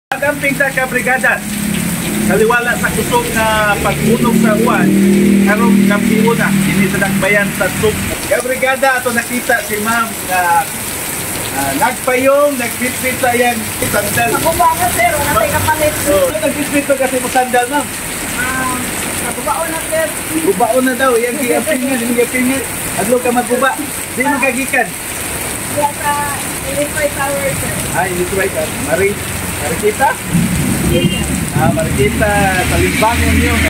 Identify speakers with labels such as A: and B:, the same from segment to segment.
A: Magamping ta ka, brigada. Kaliwala sa kusog na pag-unog sa uwan, karong gabiuna dinhi sa dakbayan sa Sugbo. Kabrigada, ato nakita si ma'am na nagpayong, nagbitbit sa iyang sandal.
B: Maguba na, sir, wala tayo kapalit.
A: Oh, nagbitbit pa kasi mo sandal, ma'am.
B: Magubaon na, sir.
A: Gubaon na daw, iyang giapingan, iyang giapingan. Adlo ka maguba, di mo kagikan.
B: Diya sa Illinois Tower, sir.
A: Ay, ito right, Marikita?
B: Yes, sir.
A: Ah, Marikita, sa Limbangan yun.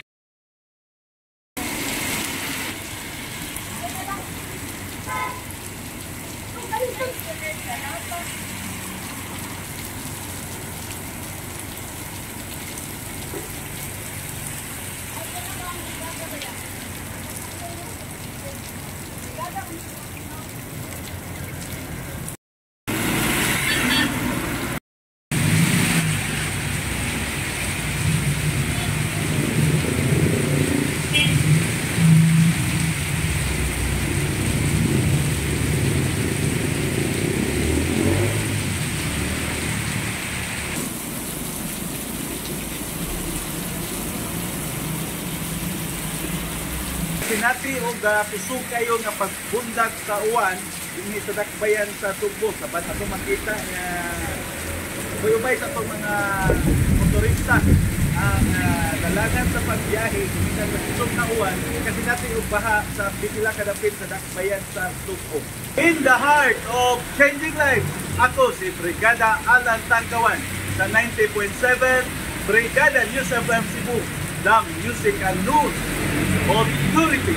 A: Sinati og kusog kayo nga pagbundak sa uwan dinhi sa dakbayan sa Sugbo. Sa ato makita nga ubay sa atong mga motorista ang dalangan sa pagbiyahe gikan sa kusog na uwan kasi nati og baha sa pipila ka dapit sa dakbayan sa Sugbo. In the heart of changing lives, ako si Brigada Alan Tangkawan sa 90.7 Brigada News FM Cebu, the Music and News Authority.